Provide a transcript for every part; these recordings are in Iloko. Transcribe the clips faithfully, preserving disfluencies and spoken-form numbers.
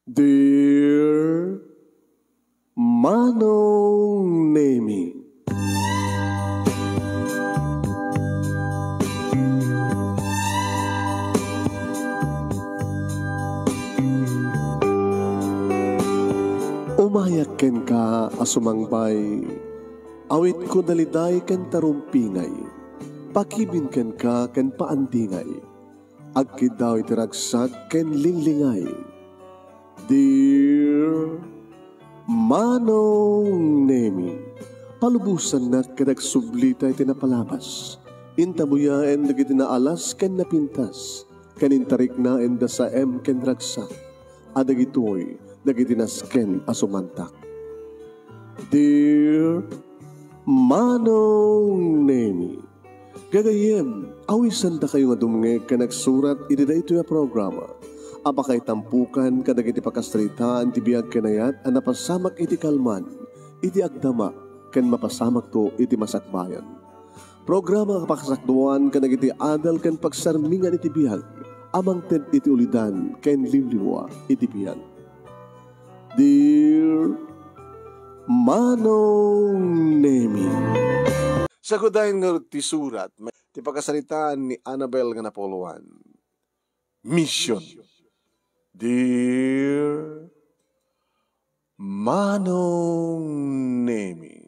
Dear Manong Nemi. Umayak kenka a sumangbay, awitko daliday ken tarumpingay, pakibin kenka ken paandingay. Agkiddaw iti ragsak ken linglingay. Dear Manong Nemi, palubosannak ket agsublita iti napalabas. Intabuyaen dagiti naalas ken napintas, ken intariknaen da saem ken ragsak. A dagitoy dagiti nasken a sumantak. Dear Manong Nemi, gagayyem, awisandakayo nga dumngeg ken agsurat iti daytoy a programa a pakaitampokan kadagiti pakasaritaan ti biag ken ayat a napasamak iti kalman, iti agdama, ken mapasamakto iti masakbayan. Programa a pakasakduan kadagiti adal ken pagsarmingan iti biag a mangted iti ulidan ken liwliwa iti biag. Dear Manong Nemi. Sagudayen ngarud ti surat, ti pakasaritaan ni Annabel nga napuluan. Mission. Dear Manong Nemi.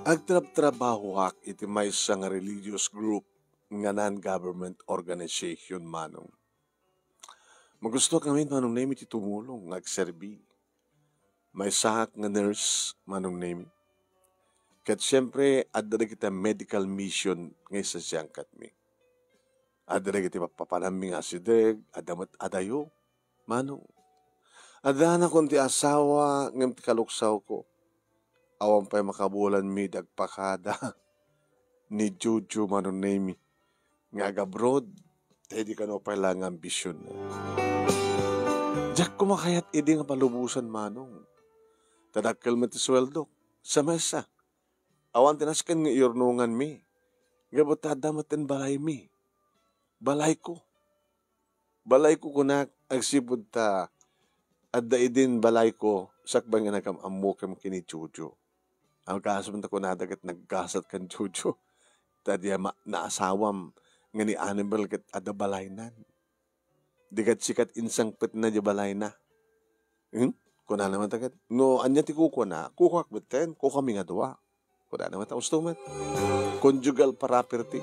Agtrabtrabahoak iti maysa nga religious group nga non-government organization, Manong. Magustoak ngamin, Manong Nemi, ti tumulong nga agserbi. Maysaak nga nurse, Manong Nemi. Ket siempre, adda dagiti medical mission nga isasiangkatmi. Adda dagiti papapanammi nga asideg, adda met adayo, Manong. Addanakon ti asawa, ngem ti kaluksawko, awan pay makabulanmi dagpakada ni Jojo, Manong Nemi, nga agabroad, ta idi kano pay la nga ambision. Diak koma kayat idi nga palubosan, Manong. Ta dakkel met ti sueldok. Sa maysa, awan ti nasken nga iyurnonganmi. Gapu ta adda met ti balaymi. Balayko. Balayko kunak, agsipud ta adda idin balayko, sakbay nga nakam-ammokem ken ni Jojo. Agasat ta kunada ket naggasat kan Jojo. Ta di ama-, naasawam nga ni Annabel ket adda balaynan. Di ket sika ti insangpetna di balayna. Hmm? Kunana met ket, "No ania ti kukuana, kukuak metten, kukami nga dua." Kunana met, usto met. Conjugal property.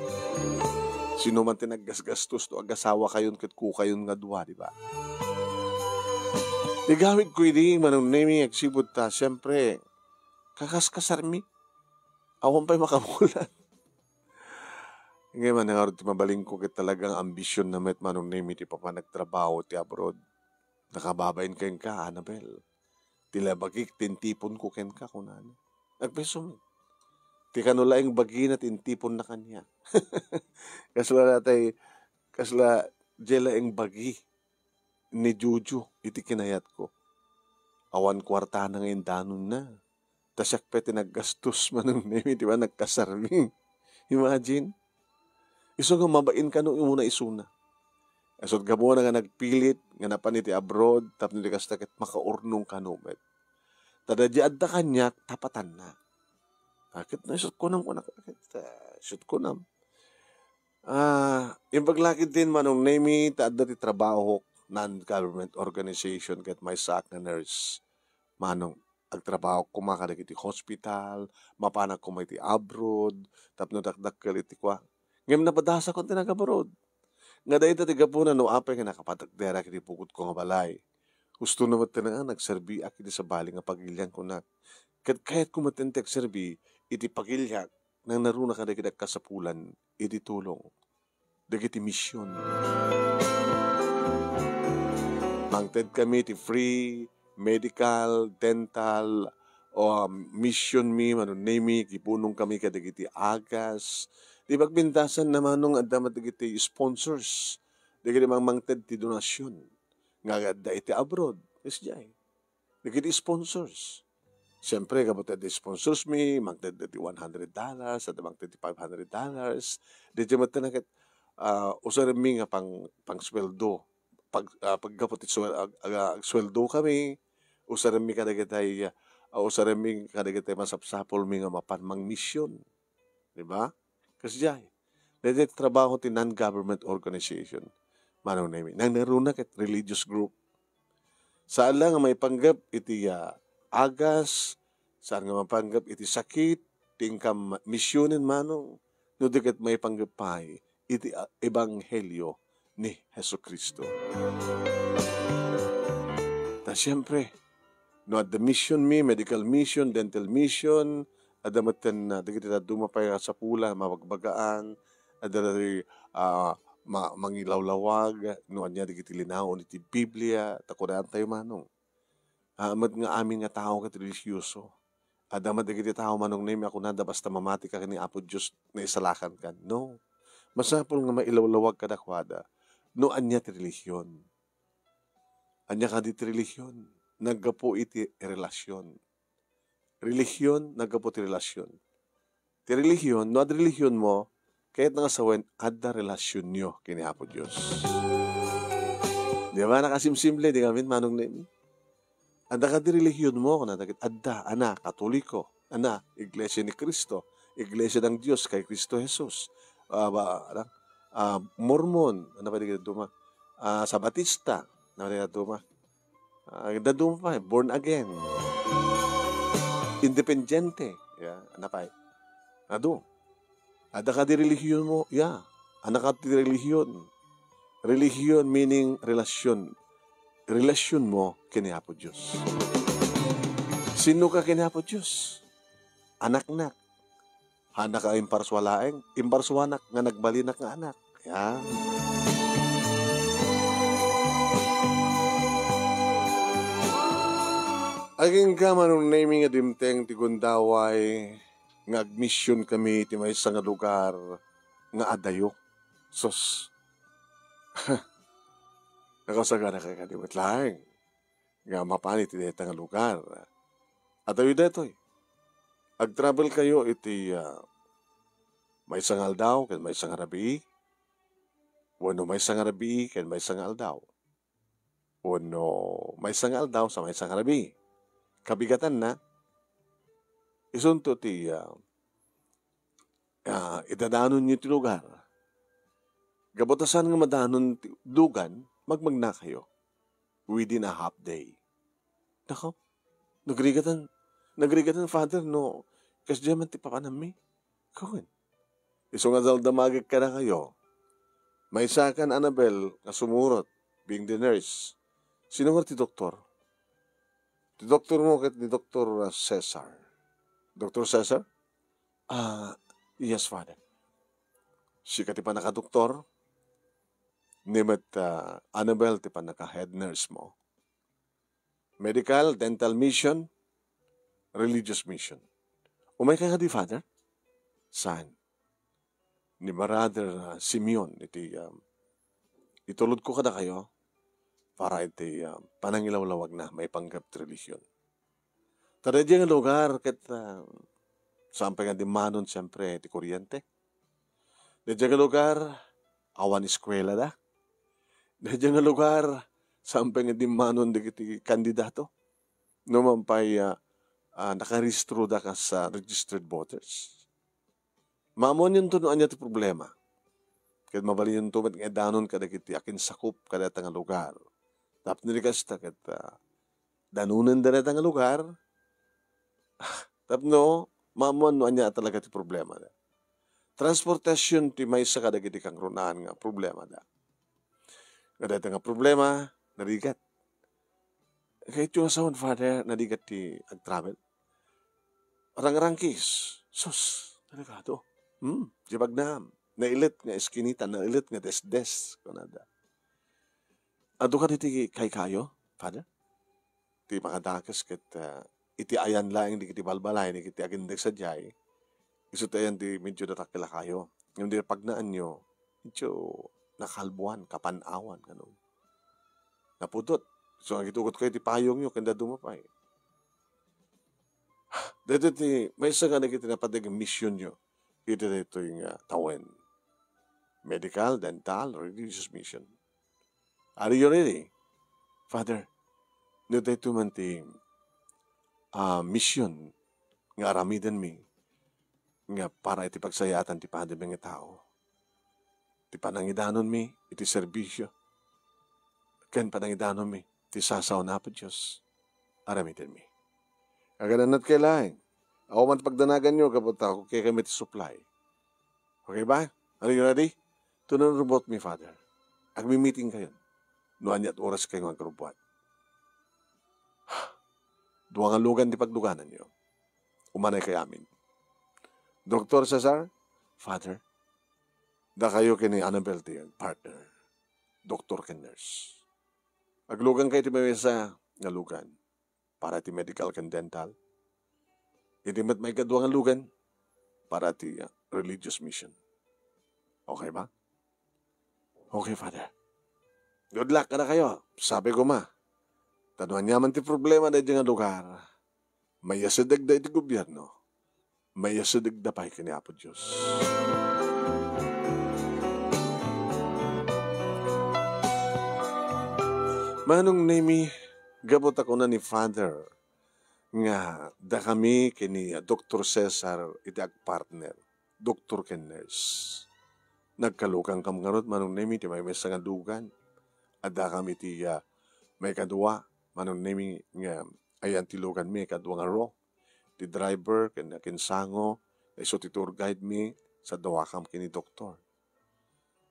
Sino man ti naggasgastos no agasawakayon ket kukayon nga dua, di ba? Igawidko idi, Manong Nemi, agsipud ta, siyempre, kakaskasarmi. Awan pay makabulan. Ngem, ania ngarud ti mabalinko ket talagang ambisionna met, Manong Nemi, ti papan agtrabaho ti abroad. Nakababain kenka, Annabel. Ti labagik ti intiponko kenka, kunana. Agpayso met. Ti kano laeng bagina ti intiponna kaniak. Kasla latay, kasla diay laeng bagi ni Jojo iti kinayatko. Awan kuartana nga indanonna. Ta siak pay ti naggastos, Manong Nemi, di ba, nagkasarmi. Imagine. Isu nga mabain kano umuna isuna. Isut' gapuna nga nagpilit nga napan iti abroad, tapno di kasta ket makaurnong kano met. Ta daydi adda kaniak, tapatanna. Ket no isut' kunam, kunak, ket, ah, isut' kunam. Ah, imbag la ketdin, Manong Nemi, ta adda ti trabahok, non-government organization, ket maysaak nga nurse. Manong, agtrabahok koma kadagiti hospital, mapanak koma iti abroad, tapno dakdakkel iti kua. Ngem napadasakon ti nag-abroad. Nga dayta ti gapuna no apay nga nakapadakderak iti pukotko nga balay. Husto na met nga nagserbiak iti sabali nga pagilian kunak. Ket kayatko met ti agserbi iti pagiliak nang naruna kadagiti agkasapulan iti tulong dagiti mision. Mangted kami ti free medical, dental, o, um, mision mi, Manong Nemi, kipunong kami kadagiti agas. Di ba, agpintasan na, Manong, adda met dagiti sponsors, dagiti mangmangted ti donasyon nga adda iti abroad. Kasdiay. Dagiti sponsors. Siyempre, gapu ta adda sponsors mi, mangted ti one hundred dollars, adda mangted ti five hundred dollars. Daytoy met ket, ah, usarem mi nga pang-, pangsueldo. Pag-, ah, paggapu ti suel-, ag-, ag-, agsueldo kami, usarem mi kadagitay, ah, usarem mi kadagitay masapsapul mi nga mapan mangmision. Di ba? Kasdiay. Daytoy trabaho ti non-government organization. Manong Nemi. Nangngaruna ket religious group. Saan la nga maipanggep iti, ah, agas, saan nga maipanggep iti sakit, ti inkam misionen manong, no di ket maipanggep pay iti, ah, ebanghelio ni Jesu-Cristo. Ta siempre, no adda mission mi, medical mission, dental mission, adda metten, ah, dagiti dadduma pay a sapula, mabagbagaan, adda dagiti, ah, ma-, mangilawlawag, no ania dagiti linaon iti Biblia, ta kunantayo manong. Ah, met nga amin nga tao ket relihiyoso. Adda met dagiti tao manong Nemi a kunada basta mamati ka ken ni Apo Dios, naisalakan ka. No. Masapul nga mailawlawag kadakuada no ania ti relihion. Ania kadi ti relihion? Naggapu iti relasion. Relihion, naggapu ti relasion. Ti relihion, no adda relihion mo, ket nga sawen, adda relasionyo ken ni Apo Dios. Di ba? Nakasimsimple, di kami, manong Nemi? Adda kadi relihion mo, kuna dagit, adda, ana, Katoliko, ana, Iglesia ni Cristo, Iglesia ng Dios kay Cristo Jesus, ah, ba, ana, ah, Mormon, ano pa di duma? Ah, Sabatista, ano pa di duma? Ah, dadu pa, born again. Independiente. Ya, ano pa? Adu. Adda kadi relihion mo? Ya. Adda kadi relihion. Relihion meaning relasyon. Relasyon mo ken ni Apo Dios. Sino ka ken ni Apo Dios? Anaknak. Haannak a imparsualaeng, imparsuanak nga nagbalinak nga anak. Yan. Agingga manong Nemi nga dimteng ti gundaway nga agmision kami ti maysa nga lugar nga adayo. Sus. Nakasagana kay kadi met laeng nga mapan iti dayta nga lugar. Adayo daytoy. Agtravel kayo iti, ah, maysa nga aldaw ken maysa nga rabii, wenno maysa nga rabii ken maysa nga aldaw, wenno maysa nga aldaw sa maysa nga rabii. Kabigatanna, isunto ti, ah, ah, idadanonyo ti lugar. Gapu ta saan nga madanon ti dugan, magmagnakayo within a half day. Nako, nagrigatan, nagrigatan, Father, no kasdiay man ti papanammi. Kawen. Isu nga daldamagek kadakayo. Maysa kan Annabel nga sumurot, being the nurse. Sino nga ti doktor? Ti doktor mo ket ni Doktor Cesar. Doktor Cesar? Ah, yes, Father. Sika ti pannakadoktor, ni met, ah, Annabel ti pannaka-head nurse mo. Medical, dental mission, religious mission. Umayka kadi, Father? Saan? Ni Brother, ah, Simeon iti, ah, itulodko kadakayo para iti, ah, panangilawlawagna maipanggep ti relihion. Ta daydiay nga lugar ket, ah, saan pay nga dimmanon, siempre, ti kuryente. Daydiay nga lugar, awan eskuela da. Daydiay nga lugar, saan pay nga dimmanon dagiti kandidato. No man pay, ah, ah, nakarehistro da kas, ah, registered voters. Maamuanyon to no ania ti problema. Ket mabalinyonto met nga idanon kadagiti akinsakup kadayta nga lugar. Tapno di kasta ket, ah, danonen dayta nga lugar. Tapno maamuan no ania talaga ti problema da. Transportation ti maysa kadagiti kangrunaan nga problema da. Kadayta nga problema, narigat. Kayatyo nga sawen, Father, narigat ti agtravel? Rangrangkis. Sus, delikado. Hmm, di bagnaam. Nailet nga iskinita, nailet nga desdes, kunada. Adu kadi ti kaykayo, Father? Ti makadakes ket, ah, iti ayan laeng dagiti balbalay, dagiti agindeg sadiay, isu ti ayan ti medyo darakkelakayo. Ngem di pagnaanyo, medyo nakalbuan, kapan-awan, ano. Napudot. So, agitugot kayo ti payongyo, ken dadduma pay. Daytoy ti maysa nga dagiti napaddeng missionyo iti daytoy nga tawen. Medical, dental, religious mission. Are you ready? Father, no daytoy man ti, ah, mission nga aramidenmi nga para iti pagsayaatan ti padami nga tao, ti panangidanonmi iti serbisio, ken panangidanonmi ti sasao ni Apo Dios, aramidenmi. Aganannat kay laeng, awan ti pagdanaganyo, gapu ta kukekami ti supply. Okay ba? Are you ready? Tunon rubot mi, Father. Agmi-meeting kayon. No ania ti oras kayo nga agrubuat. Dua nga lugan ti paglugananyo. Umanay kayo amin. Doktor Cesar, Father, dakayo ken ni Annabel ti partner. Doktor ken nurse. Aglugan kayo ti maysa nga lugan para ti medical ken dental. Iti met maikadua nga lugan para ti, ah, religious mission. Okay ba? Okay, Father. Good luck kadakayo. Sabi ko ma, ta no aniaman ti problema daydi nga lugar, mayasedeg da iti gobierno, mayasedeg da pay ken ni Apo Dios. Manong Nemi, gapu ta kuna ni Father nga dakami ken ni Doktor Cesar iti agpartner, doktor ken nurse. Nagkalukankam ngarud, Manong Nemi, ti maymaysa nga lugan. Addakam iti, ah, maikadua, Manong Nemi, nga ayan ti luganmi, ikadua nga row. Ti driver ken akinsango, isu ti tour guide mi, saduakam ken ni doktor.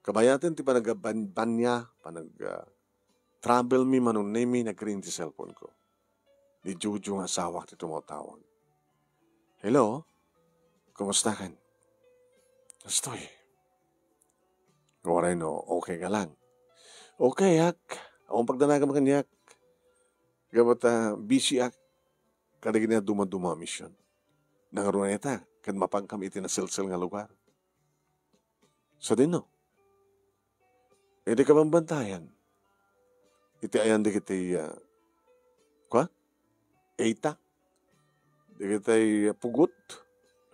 Kabayaten ti panagbanbanbania, panag, ah, travel mi, Manong Nemi, nagring ti cellphone ko. Ni Jojo nga asawak ti tumawtawag. "Hello? Kumusta kan?" "Kastoy. Waray no okay ka lang." "Okay ak. Awan pagdanagam kaniak. Gapu ta busy ak kadagiti dumaduma a mission. Nangruna ita, ket mapagkam iti naselsel nga lugar." Sadino? Iti kabambantayan, iti ayan dagiti, ah, kua? Eita? Dagiti, ah, pugot?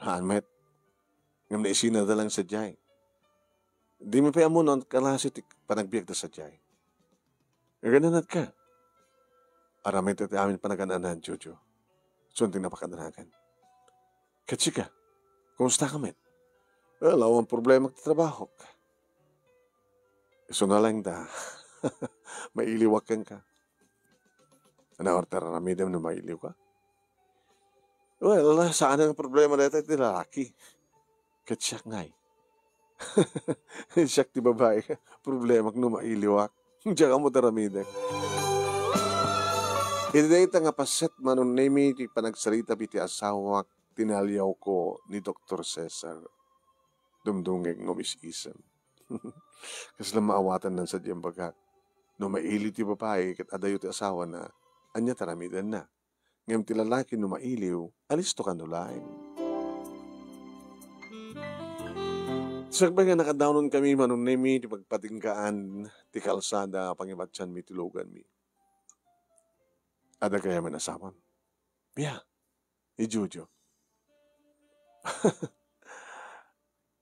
Haan met. Ngem naisinada lang sadiay. Dimi pay ammo no kalasi ti panagbiagda sadiay. Agananatka. Aramid iti amin panagan-anan, Jojo. Sunting napakadanagan. Ket sika, kumusta ka met? Well, awan problema ti trabahok. Isu na lang da. Mailiwak kenka. Ano, orta aramidem no mailiw ka? Well, saan ang problema dito ti lalaki? Ket siak ngay. Siak ti babae. Problemak no mailiwak. Diak ammo ti aramidek. Iti dayta nga paset, Manong Nemi, ti panagsarita iti asawak, tinaliawko ni Doktor Cesar. Dumdungngeg nga umis-isem. Kasla maawatannan sadiay imbagak. No mailiw ti babae ket adayo ti asawana, ania ti aramidenna? Ngem ti lalaki no mailiw, alisto kano laeng. Sakbay nga nakadawnon kami, Manong Nemi, ti pagpatinggaan ti kalsada, pangibatianmi ti luganmi. Adda gayam asawam? Ya, ni Jojo.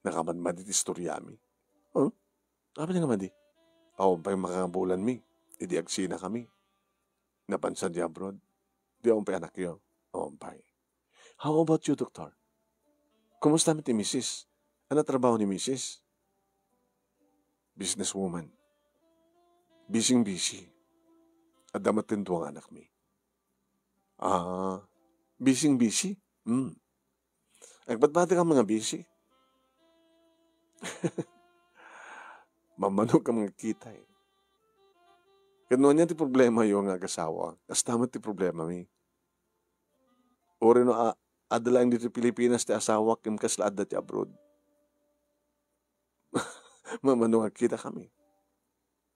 Nakamadmadi ti istoriami. Huh? Apay nga madi? Awan pay makabulanmi. Idi agsina kami. Napan sadiay abroad. Di awan pay anakyo. Awan pay. How about you, Doktor? Kumusta met ti misis? Ano trabaho ni misis? Businesswoman. Busy-busy. Adda met ti dua nga anakmi. Ah, busy-busy? Hmm. Agpadpadi ka nga busy. Mamano ka nga kita eh. Ket no ania ti problema yo nga agasawa, kasta met ti problema mi. Uri no a-, adda laeng ditoy Pilipinas ti asawak, ngem kasla adda ti abroad. Mamano nga kita kami.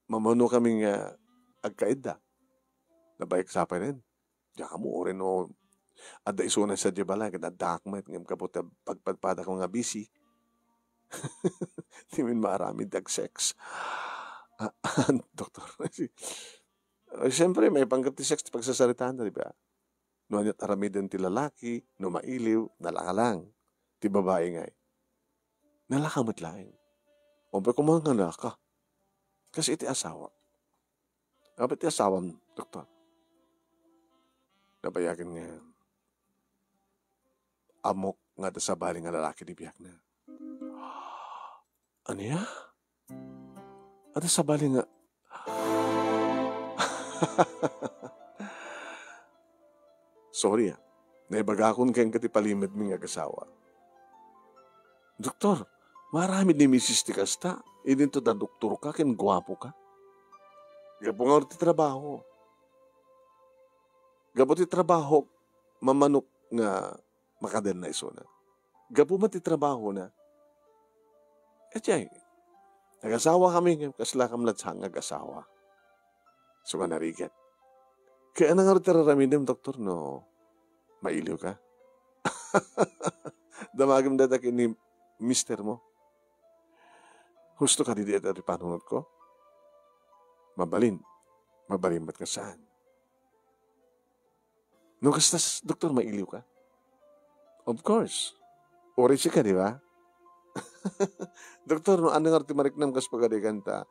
Mamano kami nga agkaidda. Nabayag sapay nen. Diak ammo, uri no adda isuna sadiay balay, ket addaak met, ngem gapu ta pagpadpadak nga busy. Dimin maaramid ag sex. Ah, doktor. Eh, siyempre, maipanggep ti sex ti pagsasaritaan, di ba? No ania't aramiden ti lalaki, no mailiw, nalaka lang. Ti babai ngay, nalaka met laeng. Umpay koma nga nalaka. Kas iti asawa. Apay ti asawam, doktor? Nabayagen nga ammok nga adda sabali nga lalaki ti biagna. Ania? Adda sabali nga Sorry, ah. Naibagakon kenka ti palimedmi nga agasawa. Doktor, maaramid ni misis ti kasta. Idinto ta doktorka ken guapoka. Gapu nga ti trabaho. Gapu ti trabaho, mamanok nga makadenna isuna. Gapu man ti trabahona. Etiay, nagasawa kami, kasla kam latta nga agasawa. So nga narigat. Kaya na nga ti raramidem, doktor, no mailiw ka? Damagem dayta ken ni mister mo. Husto ka didi ita ti panunot ko? Mabalin. Mabalin met nga saan. No kastas, doktor, mailiw ka? Of course. Uray sika, di ba? Doktor, no ania nga ti mariknam kas pagarigan ta,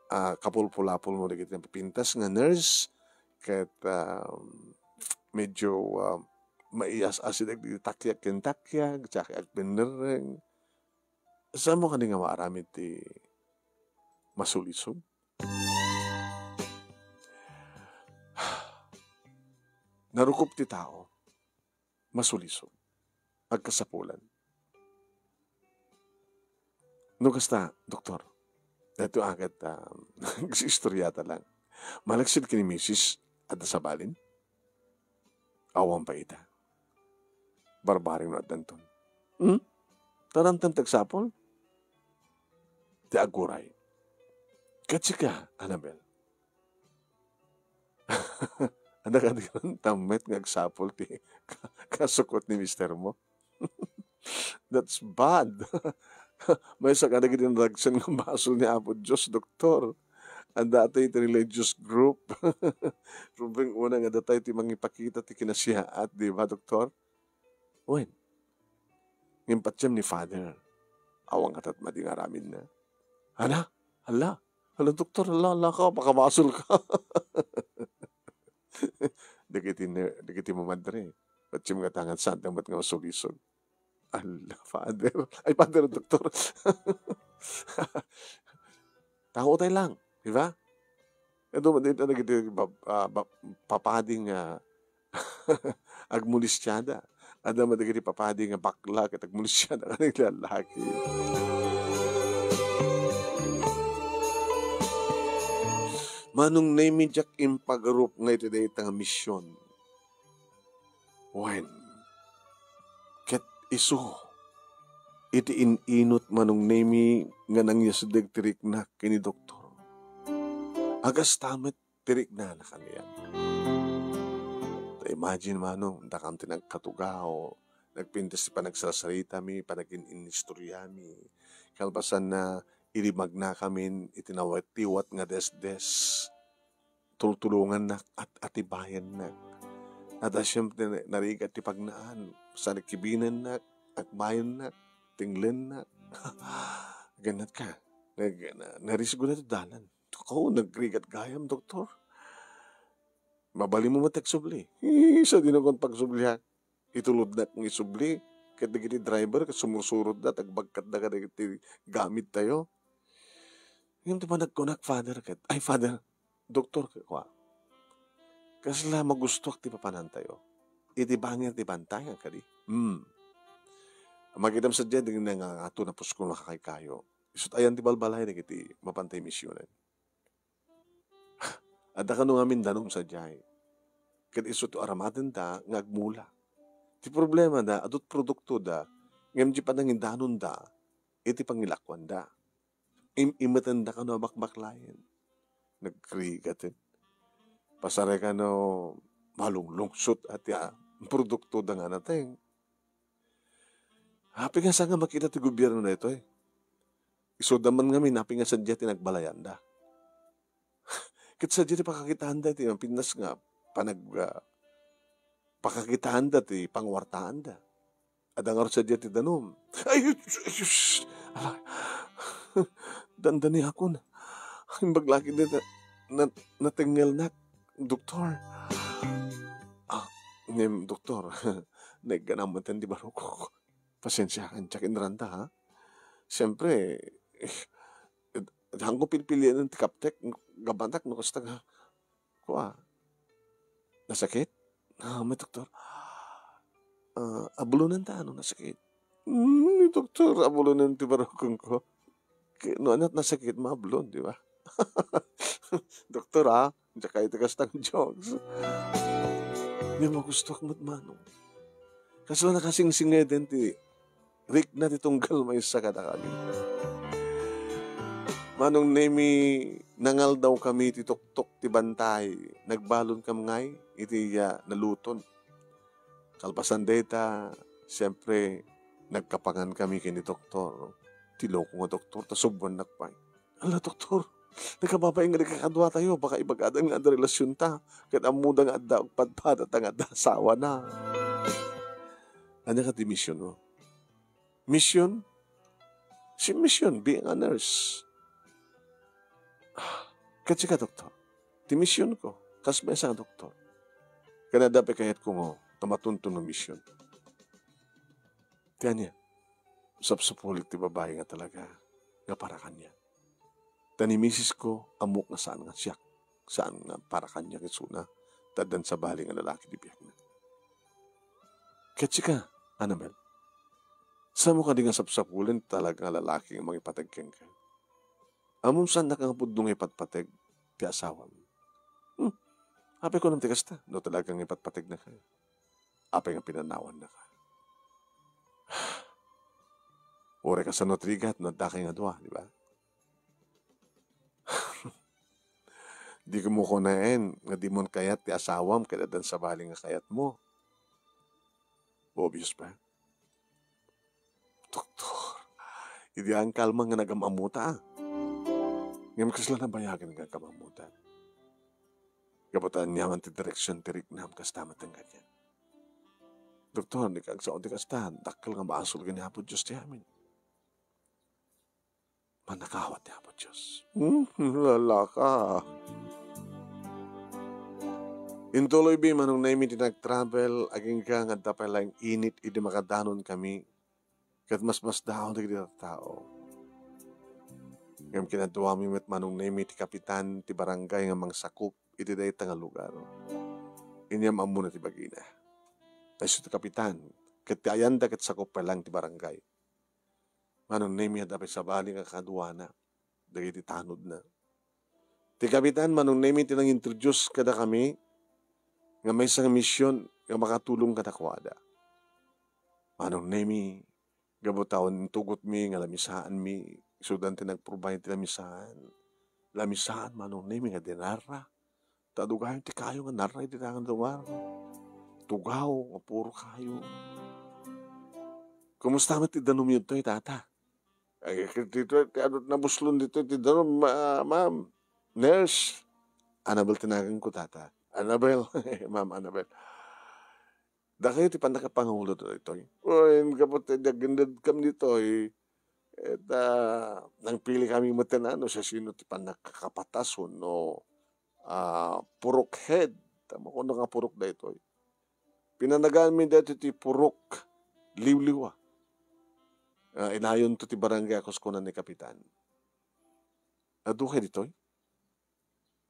ah, kapulpulapol mo dagiti napipintas nga nurse, ket, ah, medyo, ah, maiyas-asideg dagiti takyak ken takyak, tsaka agpennerreng. Saan mo kadi nga maaramid ti masulisog? Narukop ti tao, masulisog, agkasapulan. No kasta, doktor, daytoy a ket, ah, istorya ta lang. Malaksid ken ni misis, adda sabalin? Awan pay ita. Barbareng no addanton. Hmm? Taramtam ti agsapul? Ti aguray. Ket sika, Annabel. Adda kadi ramtam met nga agsapul ti ka-, kasukot ni mister mo? That's bad. Maysa kadagiti naragsen nga basol ni Apo Dios, doktor. Adda tayo iti religious group. Rubing una nga adda tayo ti mangipakita ti kinasiaat, di ba, doktor? Wen, ngem patiem ni Father, awan kadi madi nga aramidna. Hala, hala, hala, doktor, hala, hala ka, pakabasol ka. Dagiti ne-, dagiti mamadre, patiem nga tangan saan met nga masulisog. Ala, Father. Ay, Father, doktor. Tao tayo lang, di ba? Adu, dito dagiti ba-, ah, ba-, papadi nga agmulistiada. Adda man dagiti papadi nga bakla ket agmulistiada ken lalaki. Manong Nemi, diak impagarup nga iti dayta nga mision. Wen, ket isu, iti in-inut Manong Nemi nga nangyasdeg ti riknak ken ni doktor. Agasta met ti riknana kaniak. Ta imagine, Manong, dakam ti nagkatugaw, nagpintas ti panagsarsaritamin, panagin-inistoriamin. Kalpasanna, idi magnakamin iti nawatiwat nga desdes, tultulongannak at atibayannak. At, ah, siyempre, narigat ti pagnaan. Sa nagkibinannak, agbayannak, tinglennak. Ganat ka. Nag-, na-, narisgo na ti dalan. Ako, nagrigat gayam, doktor. Mabalin mo met ti agsubli. Hii, sa di nakon pagsubliak. Itulodnak nga isubli. Ket dagiti driver, ket sumursurotda, agbagkatda kadagiti gamit tayo. Ngem ti panagkunak, Father, ket, ay, Father, Doktor, kua, kasla magustuak ti papanantayo. Iti bangir ti bantayan kadi. Hmm. Makitam sadiay, dagiti nangangato, napuskol nga kakaykayo. Isut' ayan ti balbalay dagiti mapantay misionen. Adda kano ngamin danum sadiay. Ket isu ti aramatenda nga agmula. Ti problemada, adut produktoda, ngem di panangidanonda, iti pangilakuanda. Im-, imetenda kano a bakbaklayen. Nagrigaten. Pasare kano malunglungsot a ti, ah, produktoda nga nateng. Apay nga saan nga makita ti gobierno daytoy? Isuda man ngamin, apay nga sadiay ti nagbalayanda? Ket sadiay ti pakakitaanda iti mapintas nga panag-, ah, pakakitaanda ti panguartaanda. Adda ngarud sadiay ti danum. Ay, ay, shh! Ala, dandaniakon. Imbag la ketdi na, na, natengngelnak, doktor. Ah, ngem, doktor, naigganam met ti barukok. Pasensiakan, diak inranda, ha? Siempre, eh, diakon pilpilian ti kaptek, gabatak, no kasta nga, kua, nasakit? Ah, may doktor. Ah, ablonen ta no nasakit. Hmm, doktor, ablonen ti barukongko. Ke-, no aniat nasakit, maablon, di ba? Doktor, ah, diak kayat ti kasta nga jokes. Ngem magustoak met, Manong. Kasla nakasingsingeden ti rikna ti tunggal maysa kadakami. Manong Nemi, nangaldawkami ti tuktok ti bantay. Nagbalonkami ngay iti, ah, naluton. Kalpasan dayta, siempre, nagkapangankami ken ni doktor. Ti loko nga doktor, ta suboannak pay. Ala, doktor, nakababain nga di kakaduatayo, baka ibagada nga adda relasionta, ket ammoda nga adda agpadpadata nga adda asawana. Ania kadi misionmo? Mision? Si mision, being a nurse. Ah, ket sika, doktor? Ti misionko, kas maysa nga doktor. Ken adda pay kayatko nga ta matunton nga mision. Ti ania? Sapsapulik ti babai nga talaga nga para kaniak. Ta ni misisko, ammok nga saan nga siak, saan nga para kaniak isuna, ta addan sabali nga lalaki ti biagna. Ket sika, Annabel, saanmo kadi nga sapsapulen ti talaga nga lalaki nga mangipateg kenka? Ammom, saannak nga pudno nga ipatpateg ti asawam. Hmm, apay kunam ti kasta, no talaga nga ipatpategnaka? Apay nga pinanawannaka? Uray kasano ti rigat no addakay nga dua, di ba? Dimo kunaen nga dimon kayat ti asawam ket addan sabali nga kayatmo. Obvious ba? Doktor, idi ang kalma nga nagam-ammota, ah. Ngem kasla nabayagen nga agam-ammota? Gapu ta aniaman ti direksion ti riknam, kasta met kaniak. Doktor, dika agsao ti kasta, dakkel nga basol ken ni Apo Dios ti amin. Mannakawan ti Apo Dios. Hmm, lalaka. Intuloymi, Manong Nemi, ti nag-travel, agingga nga adda pay laeng init idi makadanonkami, ket masmasdaon dagiti tattao. Ngem kinaduami met, Manong Nemi, ti kapitan ti barangay nga mangsakup iti dayta nga lugar. Inyam ammona ti bagina. Ta isu ti kapitan, ket ti ayanda ket sakup pay laeng ti barangay. Manong Nemi, adda pay sabali nga kaduana dagiti tanodna. Ti kapitan, Manong Nemi, ti nang-introduce kadakami nga maysa nga mision nga makatulong kadakuada. Manong Nemi, gapu ta intugotmi nga lamisaanmi, isudan ti nag-provide ti lamisaan. Lamisaan, Manong Nemi, nga dinarra. Ta adu gayon ti kayo nga narra iti dangan lugar. Tugaw nga puro kayo. Kumusta met ti danumyo ditoy, tata? Ay, ditoy, ti adu nabuslon ditoy ti danum, ma-, ma'am. Nurse. Annabel ti naganko, tata. Annabel, Ma'am Annabel. Dakayo ti pannakapangulo ditoy. Wen, gapu ta idi agindedkami ditoy, et, ah, nangpili kami met no siasino ti pannakakapatas wenno, ah, purok head. Ammok no nga purok daytoy. Pinanagaanmi daytoy ti purok Liwliwa. Ah, inayonto ti barangay a kuskunan ni Kapitan. Adu kay ditoy?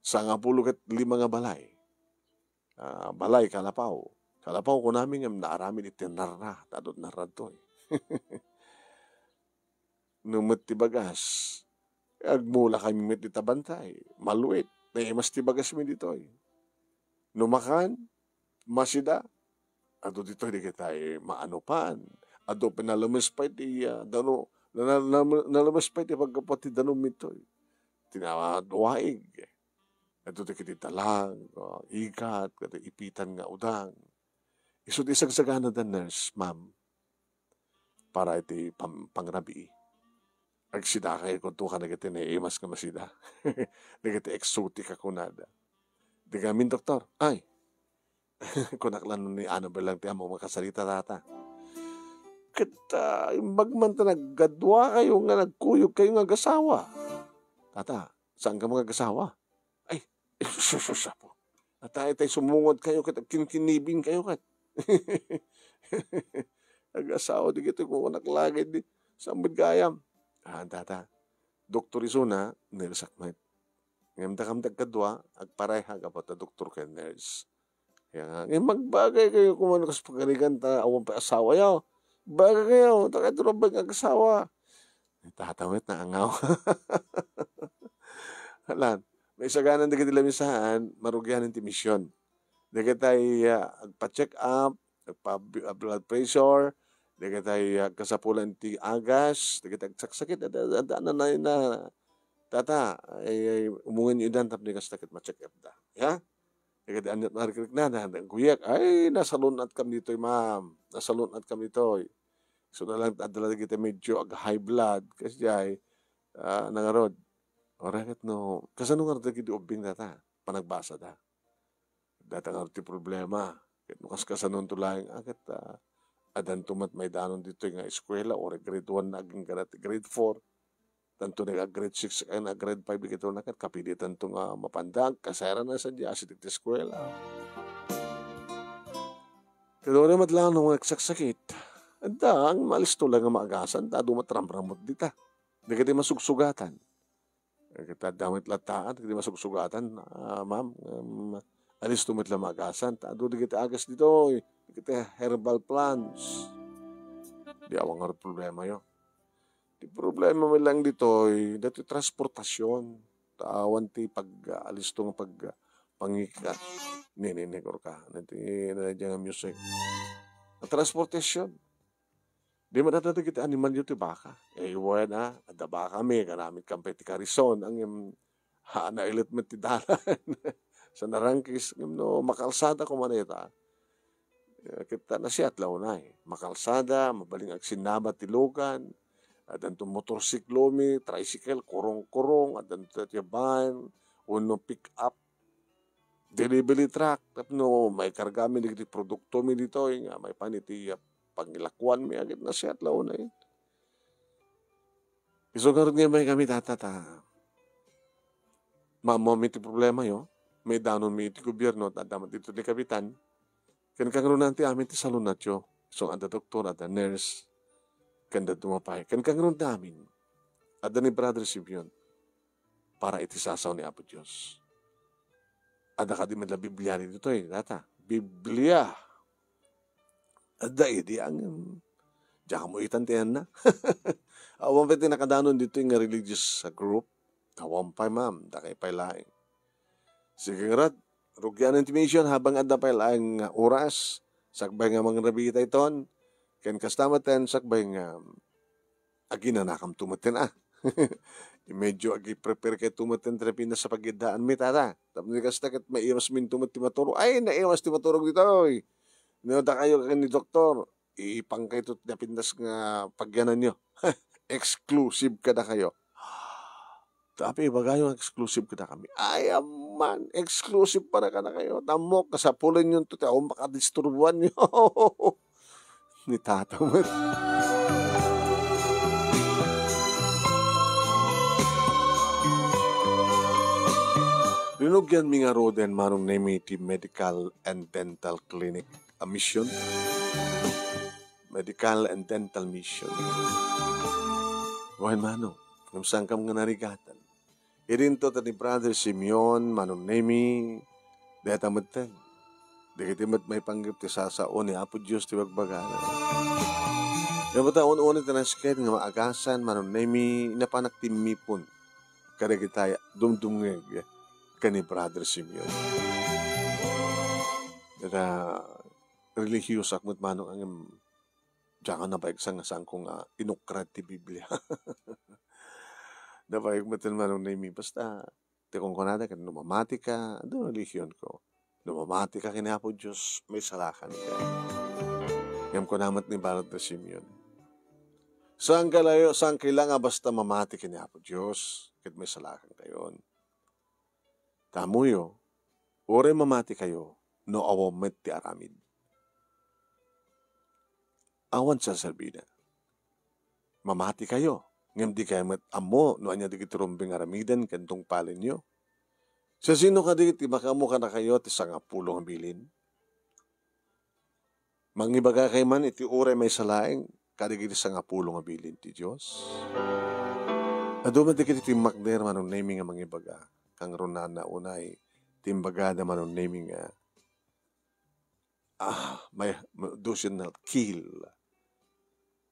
Sangapulo ket lima nga balay. Ah, balay, kalapaw. Kalapaw kunami ngem naaramid iti narra, ta adu ti narra ditoy. No met ti bagas, agmulakami met dita bantay. Maluit, naimas ti bagasmi ditoy. No makan, masida, adu ditoy dagiti maanupan. Adu pay nalemes pay ti, ah, dano-, na-, na-, na-, nalemes pay ti paggapu ti danummi ditoy. Ti nawaig. Adu dagiti dalag, ah, igat, ket ipitan nga udang. Isu ti sagsagana da nurse, ma'am, para iti pam-, pangrabii. Agsidakay kunto kadagiti naimas nga masida. Dagiti exotic a kunada. Di ngamin, doktor. Ay, Kunak lan ni Annabel lang ti ammok makasarita, tata. Ket, ah, imbag man ta nagkadua kayo nga nagkuyog kayo nga agasawa. Tata, saan ka magagasawa? Ay, sus, sus, apo. Atay, tay sumungod kayo ket agkinkinibing kayo ket. Agasawa di kito, kunak lagi di. Saan met gayam? Ah, tata. Doktor isuna, nurse ak met. Ngem dakam dagkadua, agparehak a pata doktor ken nurse. Kaya nga, ngem magbagay kayo kung ano kas pagarigan ta awan pay asawa yaw. Bagay kayo, ta kayo turabay nga agasawa. Tata met naangaw. Alan, maisaganan dagiti lamisaan, marugian ti mission. Dagitay, ah, agpa-check up, agpa-, ah, blood pressure, dagitay, ah, kasapulan ti agas, dagitay agsaksakit, ada, ada, ada, na, na, na, tata, ay, ay, umungan yu idan tapno kasta ket ma-check up da. Ya? Dagiti aniat marikrik na, na, nagguyak, ay, nasalun-at kam ditoy, ma'am. Nasalun-at kam ditoy. So, na lang, adda dagiti medyo ag-high blood, kasi ay, ah, nangarod. Oray ket no, kasano nga dagiti ubbing data? Panagbasa da. Data nga ti problema. Ket no kas-, kasanonto laeng, ah, ket, ah, adanto met maidanon ditoy nga eskuela, or grade one na agingga ti grade four. Tanto nag-grade six ken grade five, ket una ket kapilitanto nga mapanda, agkasera na sadiay, asideg ti eskuela. Ket uray met laeng no nagsaksakit, adda, ang maalisto lang nga maagasan, ta adu met ramramut dita. Dagiti masugsugatan. Ket adda met latta, dagiti masugsugatan, ah, ma'am, em, alisto met la maagasan. Ta adu dagiti agas ditoy, dagiti herbal plants. Di awan nga problema yo. Ti problema met lang ditoy, datoy transportasyon. Ta awan ti pag-, ah, alisto nga pag-, ah, pangika. Ni, ni, ni, kurka. Nati, nati nga music. Transportasyon. Di man adda dagiti animal yo ti baka. Eh, wen, ah, adda baka mi, kanamit kam pay ti karison, ngem, ha, nailet met ti dalan. Sa narangkis, ngem no makalsada koma dayta, eh, ket ta nasiat la unay. Makalsada, mabalin agsinnaba ti lugan, addanto motorsiklo mi, tricycle, kurong-kurong, addanto ti van, wenno pick up, delivery truck, tapno maikarga mi dagiti produkto mi ditoy, nga maipan iti, ah, pangilakuan mi, agit nasiat la unay. Isu ngarud nga may kami, tata, ta maammo mi ti problema yo, maidanon mi iti gobierno, ta adda met dito ti kapitan, ken kangrunan ti amin ti salunat yo. Isu nga adda doktor, adda nurse, ken adda dumapay, ken kangrun ti amin, adda ni Brother Simeon. para iti sasao ni Apo Dios. Adda kadi met la Biblia ditoy, data. Biblia. Adda idi, ang, diak mo itan ti anna. Awan pay ti nakadanon ditoy nga religious group. Awan pay, ma'am, dakay pay laeng. Sige, ngarud, rugian ti mission habang adda pay laeng nga oras. Sakbay nga mangrabii ta iton. Ken kasta met ten, sakbay nga aginanakamto met ten, ah. Medyo agi-prepare kayto met ten ti napintas a pagiddaanmi, tata. Tapno di kasta ket maiwasminto met ti maturog. Ay, naiwas ti maturog ditoy. No, dakayo ken ni doktor, ipangkayto ti napintas nga pagyananyo. Exclusive kadakayo. Tapno ibagayo nga exclusive kadakami. Ay, aman, exclusive para kadakayo. Ammok, kasapulenyo to, ti awan makadisturbuanyo. Ni tata met. Rinugianmi ngaruden, Manong Nemi, ti Medical and Dental Clinic a mission. Medical and Dental Mission. Wen, Manong, ngem saankam nga narigatan. Idinto ta ni Brother Simeon, Manong Nemi, dayta metten. Dagiti met maipanggep ti sasao ni Apo Dios ti bagbagana. Ngem ta un-uni ti nasken nga maagasan, Manong Nemi, napanak timmipon kadagiti dumdumngeg ken ni Brother Simeon. Dayta, relihiyosak met, Manong, ngem diak nabaigsa nga saanko nga inukrad ti Biblia. Nabaig met, Manong Nemi, basta ti kunkunada ket no mamatika, adu relihionko. No mamatika ken Apo Dios, maisalakanka. Ngem kuna met ni Brother Simeon, saanka layo, saanka la nga basta mamati ken Apo Dios, ket maisalakankayon. Ta ammoyo, uray mamatikayo, no awan met ti aramid. Awan saserbina. Mamatikayo, ngem dikayo met ammo no ania dagiti rumbeng aramiden ken tungpalenyo. Siasino kadi ti makaammo kadakayo ti sangapulo nga bilin? Mangibagakay man iti uray maysa laeng kadagiti sangapulo nga bilin ti Dios? Adu met dagiti timmakder Manong Nemy nga mangibaga, kangrunana unay ti imbagada Manong Nemy nga, ah, may, may, do shall not kill.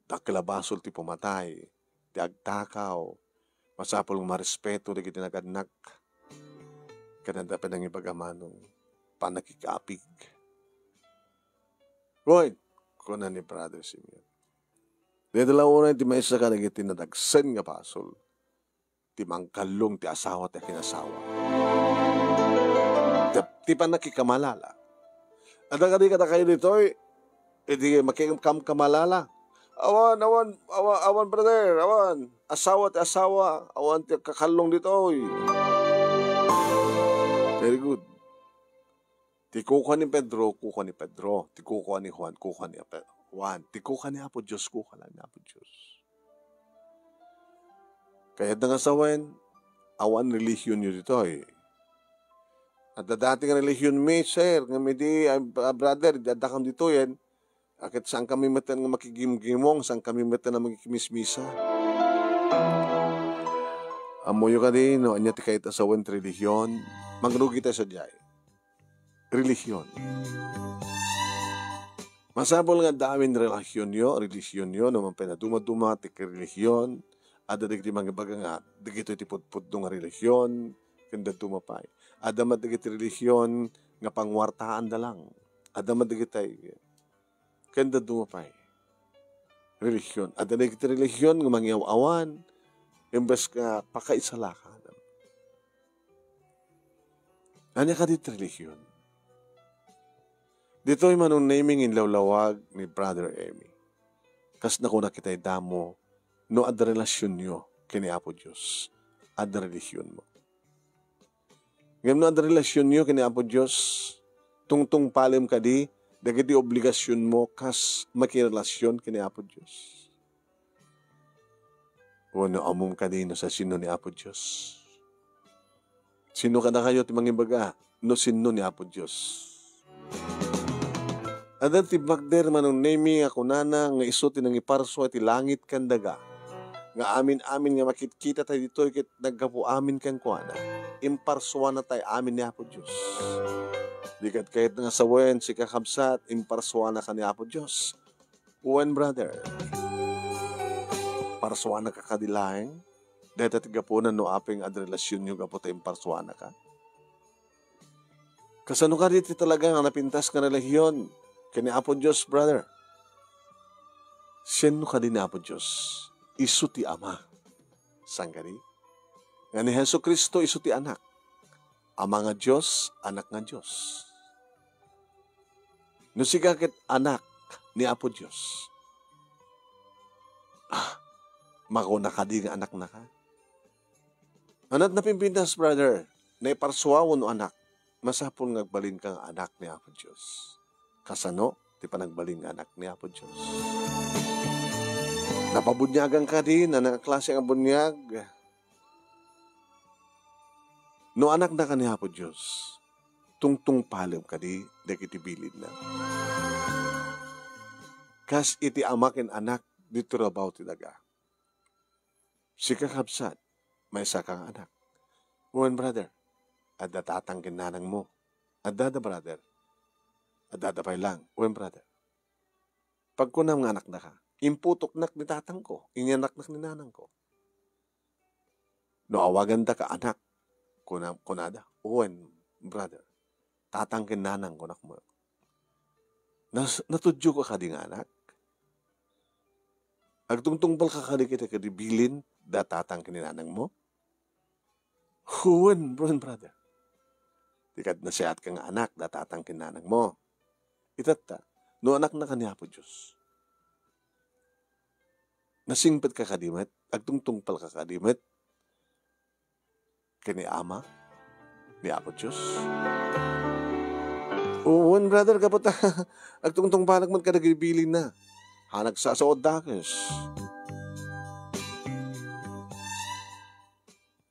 Dakkel a basol ti pumatay, ti agtakaw. Masapul nga marespeto dagiti nagannak. Ken adda pay nangibaga Manong, pannakikapig. Wen, kuna ni Brother Simeon, dayta la unay ti maysa kadagiti nadagsen nga basol, ti mangkallong ti asawa ti akinasawa. Ti, ti pannakikamalala. Adda kadi kadakayo ditoy, idi makikamkamalala? Awan, awan, awan, awan, brother, awan. Asawa ti asawa, awan ti kakallong ditoy. Very good. Ti kukua ni Pedro, kukua ni Pedro. Ti kukua ni Juan, kukua ni Pe-, Juan. Ti kukua ni Apo Dios, kukua lang ni Apo Dios. Kayatna nga sawen, awan relihionyo ditoy. Adda dati nga relihionmi, sir, ngem idi, ay, bra-, brother, idi addakam ditoyen, aket saankami metten nga makigimgimong, saankami metten nga makikimismisa. Ammoyo kadi no ania ti kayat a sawen ti relihion? Mangrugi tayo sadiay. Relihion. Masapul nga adda amin relihionyo, relihionyo, no mapay nga dumaduma ti relihion, adda dagiti mangibaga nga dagitoy ti pudpudno nga relihion, ken dadduma pay. Adda met dagiti relihion nga pangwartaanda lang. Adda met dagitay, ken dadduma pay. Relihion. Adda dagiti relihion nga mangiaw-awan, imbes nga pakaisalakadan. Ania kadi ti relihion? Ditoy Manong Nemy nga inlawlawag ni Brother Emmy. Kas nakuna kitay damo, no adda relasionyo ken ni Apo Dios, adda relihionmo. Ngem no adda relasionyo ken ni Apo Dios, tungtungpalem kadi dagiti obligasionmo kas makirelasion ken ni Apo Dios. Wenno ammom kadi no siasino ni Apo Dios? Sino kadakayo ti mangibaga no sino ni Apo Dios? Adda ti timmakder Manong Nemy nga kunana nga isu ti nangiparsua iti langit ken daga. Nga amin-amin nga makitkita tayo ditoy ket naggapu amin kenkuana. Imparsuana tayo amin ni Apo Dios. Di ket kayat nga sawen, sika kabsat, imparsuana ka ni Apo Dios. Wen, brother. Parsuanaka kadi laeng? Dayta ti gapuna no apay nga adda relasionyo gapu ta imparsuanaka. Kasano kadi ti talaga nga napintas nga relihion ken ni Apo Dios, brother? Sianno kadi ni Apo Dios? Isu ti Ama. Saan kadi? Nga ni Jesu-Cristo isu ti Anak. Ama nga Dios, Anak nga Dios. No sika ket anak ni Apo Dios, ah, makuna kadi nga anaknaka? Ania ti napimpintas, brother? Naiparsua wenno anak? Masapul nga agbalinka nga anak ni Apo Dios. Kasano ti panagbalin nga anak ni Apo Dios? Napabuniagan kadi? Ania nga klase nga buniag? No anaknaka ni Apo Dios, tungtungpalem kadi dagiti bilinna. Kas iti ama ken anak ditoy rabaw ti daga. Sika, kabsat, maysaka nga anak. Wen, brother, adda tatang ken nanangmo. Addada, brother. Addada pay lang. Wen, brother. Pagkunam nga anaknaka, imputoknak ni tatangko, inyanaknak ni nanangko. No awagandaka anak, kuna-, kunada, wen, brother, tatang ken nanang, kunak mo. Nas-, natudyoka kadi nga anak? Agtungtungpalka kadi ket kadi bilin da tatang ken ni nanangmo? Wen, wen, brother. Ti kad nasayatka nga anak da tatang ken nanangmo. Itatta, no anaknaka ni Apo Dios, nasingpetka kadi met, agtungtungpalka kadi met ken ni Ama, ni Apo Dios? Wen, brother, gapu ta agtungtungpalan met kadagiti bilinna. Ha, nagsasao dakes.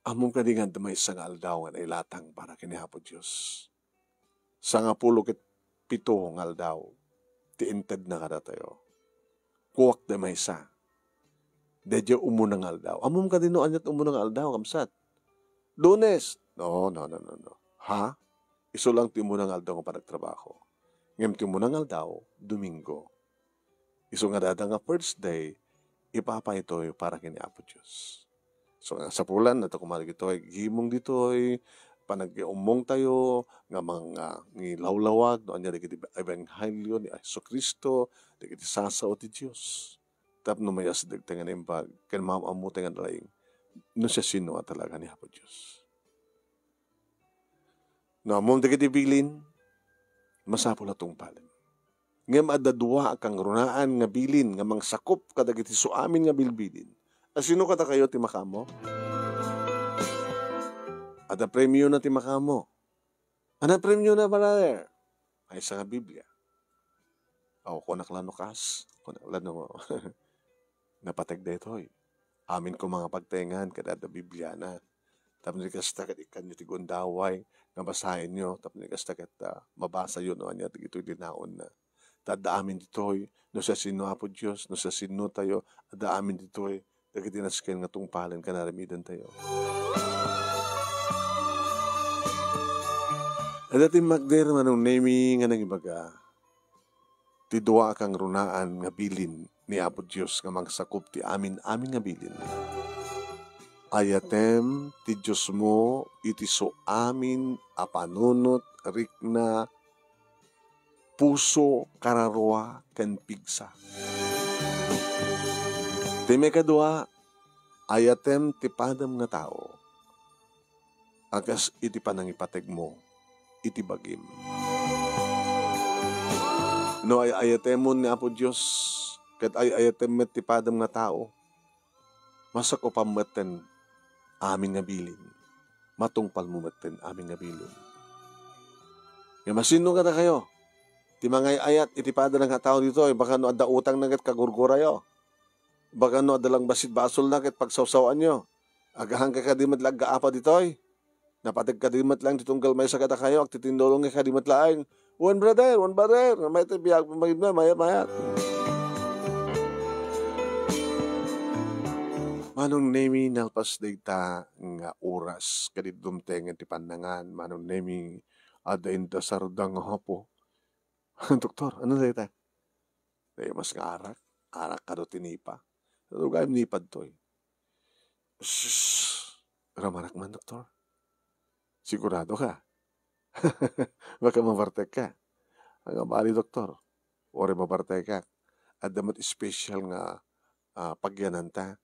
Ammom kadi nga adda maysa nga aldaw nga nailatang para ken ni Apo Dios? Sangapulo ket pito nga aldaw ti intedna kadatayo. Kuak da maysa. Daydiay umuna nga aldaw. Ammom kadi no ania ti umuna nga aldaw, kabsat? Lunes. No, no, no, no, no. Ha? Isu lang ti umuna nga aldaw nga panagtrabaho. Ngem ti umuna nga aldaw, Domingo. Isu nga dada nga first day, ipapaytoy para ken ni Apo Dios. So, nga sapulan, adda koma dagitoy gimong ditoy, panag-iummongtayo, nga mga ngilawlawag, no, ania dagiti ebanghelio ni Jesu-Cristo, dagiti sasao ti Dios. Tapno mayasidegtayo nga naimbag, ken maam-ammotay nga nalaing, no siasino a talaga ni Apo Dios. No ammom dagiti bilin, masapul a tungpalem. Ngem adda dua a kangrunaan nga bilin nga mangsakop kadagiti suamin nga bilbilin. A sino kadakayo ti makaammo? Adda premiona ti makaammo. Ania premiona, brother? Maysa nga Biblia. Aw, kunak la no kas, kunak la no napateg daytoy. Amin koma nga pagtaengan ket adda Bibliana. Tapno di kasta ket ikkanyo ti gundaway nga basaenyo, tapno di kasta ket, ah, mabasayo no ania dagitoy linaonna. Ta adda amin ditoy, no siasino Apo Dios, no siasinotayo, adda amin ditoy dagiti nasken nga tungpalen ken aramidentayo. Adda timmakder, Manong Nemi, nga nangibaga, ti dua a kangrunaan nga bilin ni Apo Dios nga mangsakop ti amin-amin nga bilin. Ayatem ti Diosmo iti suamin a panunot, rikna, puso, kararua, ken pigsa. Ti maikadua, ayatem ti padam nga tao a kas iti panangipategmo iti bagim. No ay-ayatemon ni Apo Dios, ket ay-ayatem met ti padam nga tao, masakopam metten amin nga bilin. Matungpalmo metten amin nga bilin. Ngem asino kadakayo ti mangay-ayat iti padana nga tao ditoy, baka no adda utangna ket kagurgurayo? Baka no adda lang bassit basolna ket pagsawsawaanyo? Agahanka kadi met la aggaapa ditoy? Napateg kadi met laeng ti tunggal maysa kadakayo, agtitindulong kadi met laeng. Wen, brother, wen, brother. Mayat ti biag, mayat, mayat, mayat. Manong Nemi, nalpas dayta nga oras, kadi dumtengen ti pannangan, Manong Nemi, adda indasarda nga apo. Doktor, ania dayta? Dayta mas nga arak, arak kano tinipa. Ano gayam nipad toy? Sus, ramanak man, doktor. Sigurado ka? Baka mabartek ka. Ang abali, doktor. Ore mabartek ka. Adda met special nga, ah, pagyananta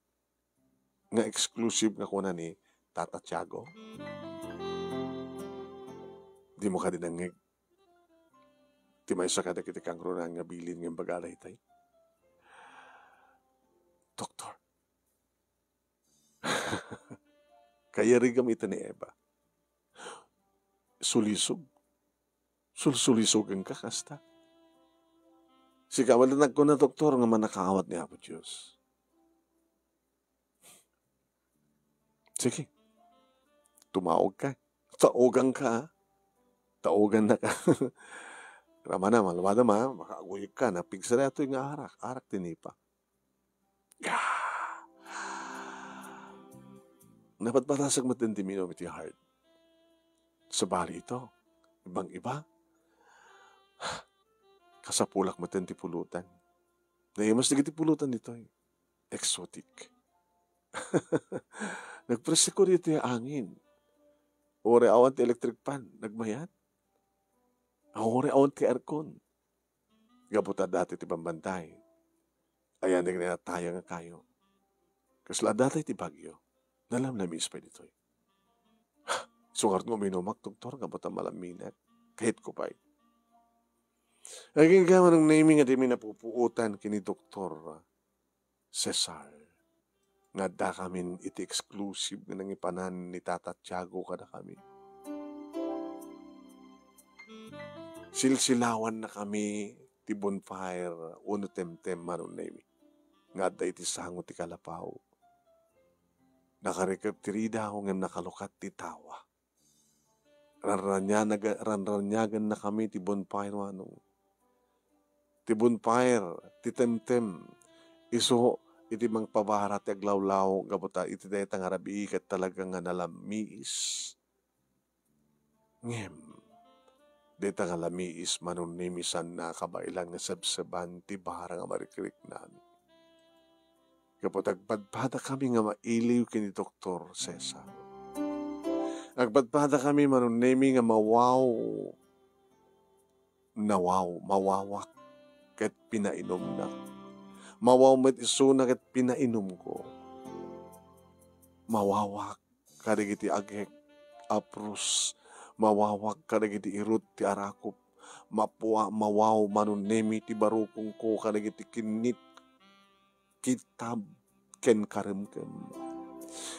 nga exclusive nga kuna ni Tata Tiago. Di mo kadi nangngeg ti maysa kadagiti kangrunaan nga bilin nga imbaga daytoy? Doktor, kayarigam ita ni Eva. Sulisog. Sulsulisogenka kasta. Sika met ti nagkuna, doktor, nga mannakaawat ni Apo Dios. Sige. Tumaogka. Taoganka, ah. Taogannaka. Ramana, malwadam, ah. Makaaguyegka. Napigsa daytoy nga arak. Arak tinipa. Ah. Napatpatasek met ti minum iti hard. Sabali ito, ibang-iba. Kasapulak met ti pulutan. Naimas dagiti pulutan ditoy. Exotic. Nagpreseko ditoy angin. Ore awan ti electric fan, nagmayat. Ore awan ti aircon. Gapu ta dati ti bambantay. Ayan dagiti natayang a kayo. Kasla dati ti bagyo. Nalamlamis pay ditoy. Sungarno nga uminumak, doktor, gapu ta malaminak. Kahit ko pay. Agingga Manong Nemi nga dimi napupuotan ken ni Doktor Cesar nga addakamin iti exclusive nga nangipanan ni Tata Tiago kadakami. Silsilawannakami ti bonfire wenno temtem, Manong Nemi, nga adda iti sango ti kalapaw. Nakarikep ti ridaw ngem nakalukat ti tawa. Ranranianaga-, ranraniagannakami ti bonfire, Manong. Ti bonfire, ti temtem, isu iti mangpabara ti aglawlaw gapu ta iti dayta nga rabii ket talaga nga nalamiis. Ngem, dayta nga lamiis, Manong Nemi, saan a kabaelan nga sebseban ti bara nga marikriknami. Gapu ta agpadpadakami nga mailiw ken ni Doktor Cesar. Agpadpadakami, Manong Nemi, nga mawaw, nawaw, mawawak ket pinainumnak. Mawaw met isuna ket pinainumko. Mawawak kadagiti agek a prus, mawawak kadagiti irut ti arakop, mapua-, mawaw, Manong Nemi, ti barukongko kadagiti kinnit, kitab, ken karemkem.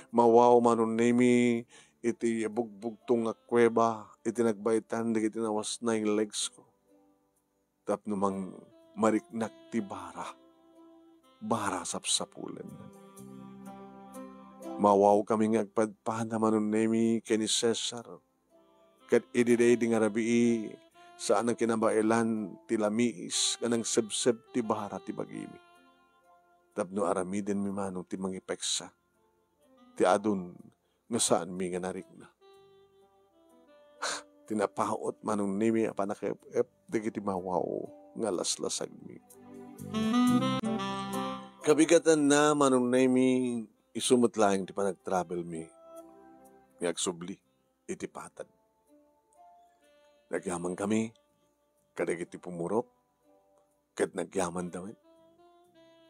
Mawaw, Manong Nemi, iti bugbugtong nga kuweba, iti nagbaetan dagiti nawasna nga legsko. Tapno mang-, mariknak ti bara, bara sapsapulen. Mawawkami nga agpadpada, Manong Nemi, ken ni Cesar. Ket idi daydi nga rabii, saan a kinabaelan ti lamiis nga nangsebseb ti bara ti bagimi. Tapno aramidenmi, Manong, ti mangipeksa ti adun nga saanmi nga narikna. Ti napaut, Manong Nemi, a panakep-ep dagiti mawaw nga laslasagmi. Kabigatanna, Manong Nemi, isu met laeng ti panagtravelmi nga agsubli iti patag. Nagyamankami kadagiti pumurot ket nagyamanda met.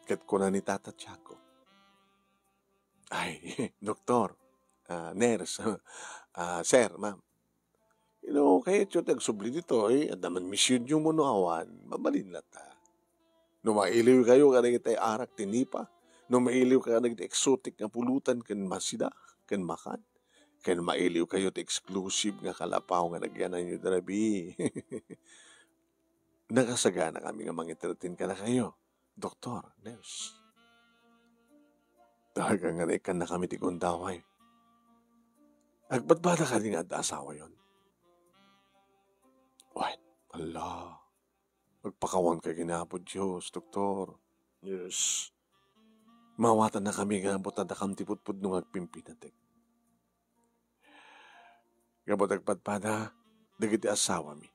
Ket kuna ni Tata Tiago, "Ay, doktor, ah, nurse, ah, sir, ma'am. Ino kayatyo ti agsubli ditoy? Adda man misionyo wenno awan, mabalin latta. No mailiwkayo kadagiti arak ti nipa, no mailiwkayo kadagiti exotic nga pulutan ken masida, ken makan, ken mailiwkayo ti exclusive nga kalapaw nga nagyananyo iti rabii, nakasaganakami nga mangentertain kadakayo, doktor, nurse." Talaga nga naikkannakami ti gundaway. Agpadpada kadi nga adda asawayon? Wen, ala, agpakawanka ken Apo Dios, doktor. Yes. Mawatannakami nga gapu ta dakam ti pudpudno nga agpimpinatek. Gapu ta agpadpada dagiti asawami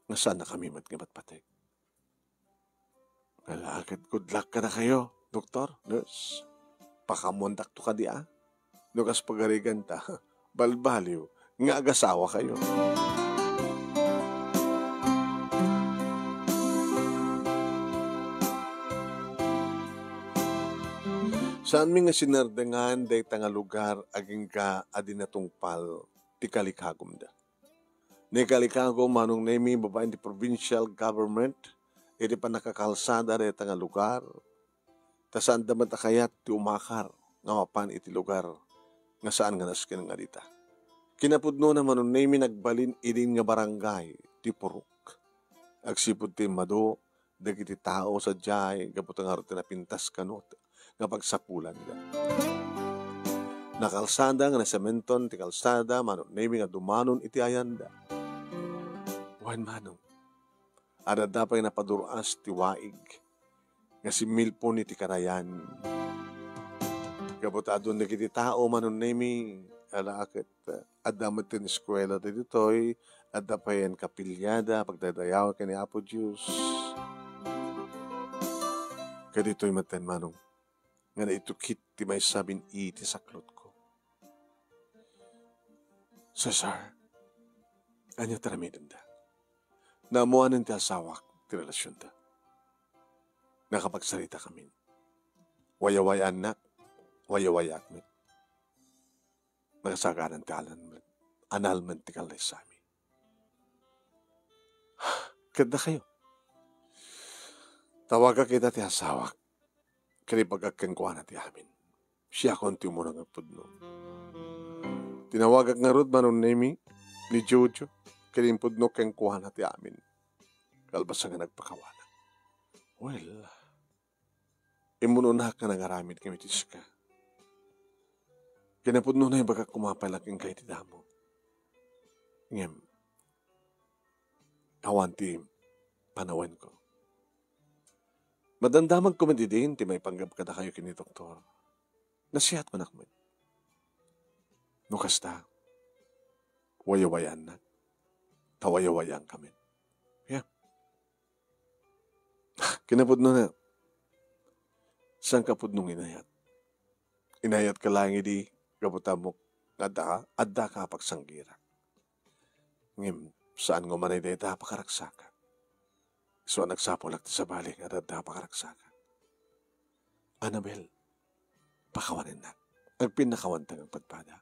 nga saannakami met nga patpatek. Ala ket, good luck kadakayo, doktor, nurse. Pakaammoandakto kadi a? No kas pagariganta, balbaliw nga agasawakayo. Saanmi nga sinardengan dayta nga lugar agingga a di natungpal ti kalikagumda. Ni kalikagum, Manong Nemi, babaen ti provincial government iti pannakakalsada dayta nga lugar, ta saanda met a kayat ti umakar nga mapan iti lugar nga saan nga nasken nga dita. Kinapudnona, Manong Nemi, nagbalin idin nga barangay ti Purok. Agsipud ti immadu, dagiti tao sadiay gapu ta ngarud ti napintas kano nga pagsapulanda. Nakalsada nga nasementon ti kalsada, Manong Nemi, nga dumanon iti ayanda. Wen, Manong, adda pay napadur-as ti waig nga simmilpon iti karayan. Gapu ta adun dagiti tao, Manong Nemi, ala ket, eh, adda met ti eskuela ditoy, adda pay a kapiliada, pagdaydayaw ken ni Apo Dios. Kaditoy met, Manong, nga naitukit ti maysa bin-i ti saklotko. Cesar, ania ti aramidenda? Naammoanen ti asawak ti relasionda. Nakapagsarita kamin. Wayaway-annak, wayawayaak met. Nakasagaran ti annalment, annalment ti kallaysami. Ket dakayo? Tawagak ida ti asawak, ken ibagak kenkuana ti amin. Siakon ti umuna nga pudno. Tinawagak ngarud, Manong Nemi, ni Jojo. ket impudno kenkuana ti amin. Kalpasan nga nagpakawanak. Well, immunonak nga nangaramid kami ti sika. Kinapudnona, ibagak koma pay laeng kenka iti damo. Ngem, awan ti panawenko. Madamdamagko met idin ti maipanggep kadakayo ken ni doktor. Nasiatko nak met. No kasta, wayawayaannak. Ta wayawayaanka met. Yeah. Kinapudnona, saanka pudno nga inayat. Inayatka laeng idi gapu ta ammok nga adda, addaka a pagsanggirak. Ngem saan nga umanay dayta a pakaragsakak. Isu a nagsapulak ti sabali nga adda a pakaragsakak. Annabel, pakawanennak. Agpinnakawantak nga agpadpada.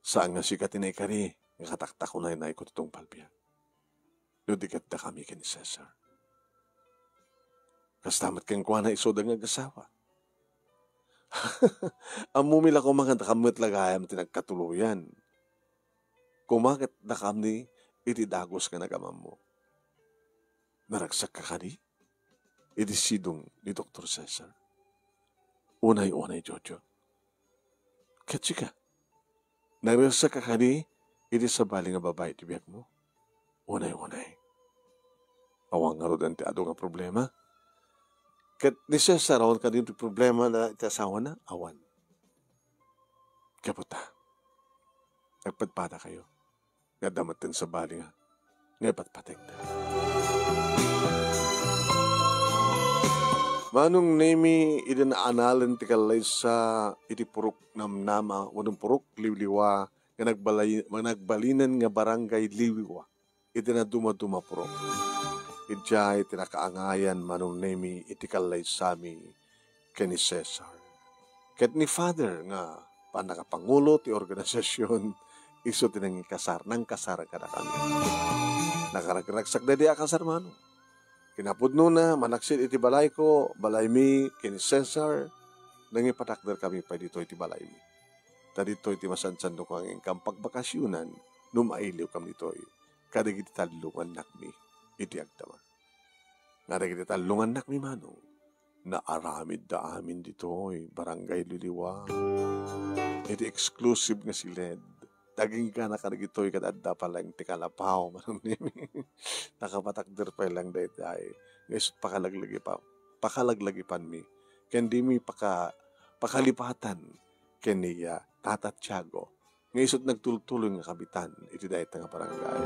Saan nga sika ti naikari nga kataktakunayko ti tungpal biag. No di ket dakami ken ni Cesar. Kasta met kenkuana isuda nga agasawa. Ammomi la koma nga dakam met la gayam ti nagkatuloyan. Koma ket dakam ni iti dagus nga nagamammo. Naragsakka kadi iti sidong ni Doktor Cesar? Unay-unay, Jojo. Ket sika? Naragsakka kadi iti sabali nga babai ti biagmo? Unay-unay. Awan ngaruden ti adu nga problema? Ket ni Cesar, awan kadi ti problema na iti asawana? Awan. Gapu ta, agpadpadakayo. Nga adda metten sabali nga, nga ipatpategda. Manong Nemi, idi naanalen ti kallaysa iti purok Namnama, wenno purok Liwliwa, nga nagbalay-, nga nagbalinen nga Barangay Liwliwa iti nadumaduma purok. Idiay ti nakaangayan, Manong Nemi, iti kallaysami ken ni Cesar. Ket ni Father nga pannakapangulo ti organisasyon, isu ti nangikasar, nangkasar kadakami. Nakaragragsak daydi a kasar, Manong. Kinapudnona, manaksid iti balayko, balaymi ken ni Cesar, nangipatakderkami pay ditoy ti balaymi. Ta ditoy ti masansanto nga inkam pagbakasionan no mailiwkam ditoy kadagiti tallongannakmi iti agdama. Nga dagiti tallongannakmi, Manong, naaramidda amin ditoy Barangay Liliwa. Iti exclusive nga siled. Dagingga na kadagitoy ket adda pay laeng ti kalapaw, Manong Nemi. Nakapatakder pay laeng daytoy. Nga isut' pakalaglagipa-, pakalaglagipanmi. Ken dimi paka-, pakalipatan ken ni, ah, Tata Tiago, nga isut' nagtultuloy nga kabitan iti dayta nga barangay.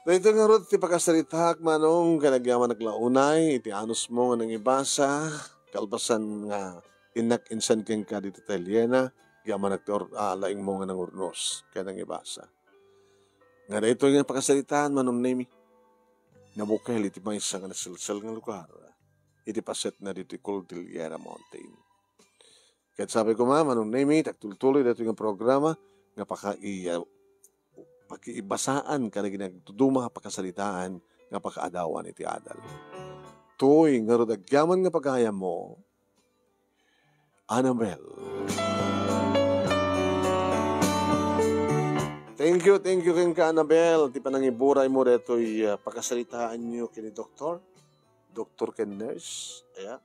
Daytoy ngarud ti pakasaritaak, Manong, ket agyamanak la unay iti anusmo nga nangibasa, kalpasan nga innak insan kenka ditoy Taliena, agyamanak ti or-, ah, laingmo nga nangurnos ken nangibasa. Nga daytoy nga pakasaritaan, Manong Nemi, nabukel iti maysa nga naselsel nga lugar iti pasetna ditoy Cordillera Mountain. Ket sapay koma, Manong Nemi, ti agtultuloy daytoy nga programa nga pakai-, pakiibasaan kadagiti nagduduma a pakasaritaan nga pakaadawan iti adal. Toy ngarud agyaman nga pagayammo, Annabel. Thank you, thank you kenka, Annabel, ti panangiburaymo daytoy, ah, pakasaritaanyo ken ni doktor, doktor ken nurse. Aya.